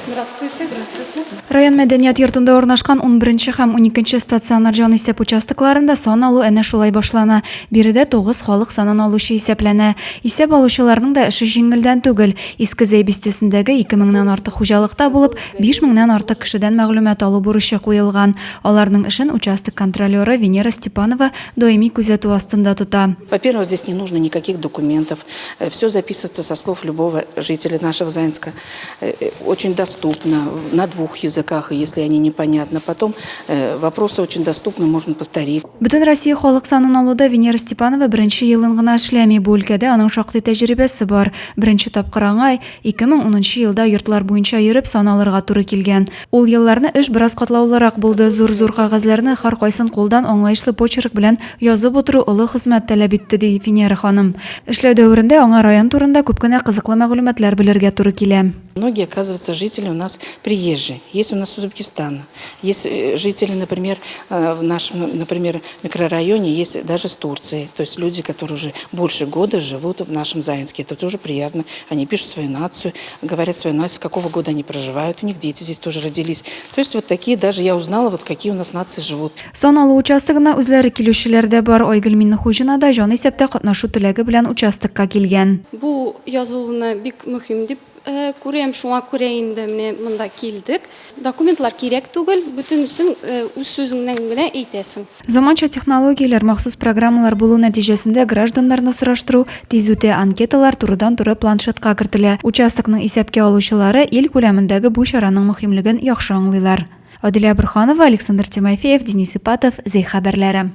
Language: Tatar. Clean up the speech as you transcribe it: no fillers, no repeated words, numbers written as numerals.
Здравствуйте. Здравствуйте. Район мәдәният йортында урнашкан унберенче һәм уникенче стационар җанисәп участокларында сан алу әнә шулай башлана. Биредә тугыз халык санын алучы исәпләнә. Исәп алучыларның да эше җиңелдән түгел. Иске Зәй бистәсендәге ике меңнән артык хуҗалыкта булып, биш меңнән артык кешедән мәгълүмат алу бурычы куелган. Аларның эшен участок контролеры Венера Степанова даими күзәтү астында тота. Во-первых, здесь не нужно никаких документов, все записывается со слов любого жителя нашего Заинска. Очень доступно, на двух языках, если они непонятны. Потом вопросы очень доступны, можно повторить. Бөтенроссия халык санын алуда Венера Степанова беренче елын гына эшләми, бу өлкәдә аның шактый тәҗрибәсе бар. Беренче тапкыр аңа 2010 елда йортлар буенча йөреп сан алырга туры килгән. Ул елларны эш бераз катлаулырак булды, зур-зур кәгазьләрне һәркайсын кулдан аңлаешлы почерк белән язып утыру олы хезмәт таләп итте, ди Венера ханым. Эшләү дәверендә аңа район турында күп кенә кызыклы мәгълүматлар белергә туры килә. Многие, оказывается, жители у нас приезжие. Есть у нас с Узбекистана, есть жители, например, в нашем, например, микрорайоне, есть даже с Турции. То есть люди, которые уже больше года живут в нашем Заинске. Это тоже приятно. Они пишут свою нацию, говорят свою нацию, с какого года они проживают. У них дети здесь тоже родились. То есть вот такие даже я узнала, вот какие у нас нации живут. Сан алу участогына үзләре килүчеләр дә бар. Айгөл Миннехуҗина да җанисәптә катнашу теләге белән участокка килгән. Бу язылуны бик мөһим дип күрәм, шуңа күрә инде менә монда килдек. Документлар кирәк түгел, бөтенесен үз сүзеңнән генә әйтәсең. Заманча технологияләр, махсус программалар булу нәтиҗәсендә гражданнарны сораштыру тиз үтә, анкеталар турыдан-туры планшетка кертелә. Участокның исәпкә алучылары ил күләмендәге бу чараның мөһимлеген яхшы аңлыйлар. Адилә Борһанова, Александр Тимофеев, Денис Ипатов, Зәй хәбәрләре.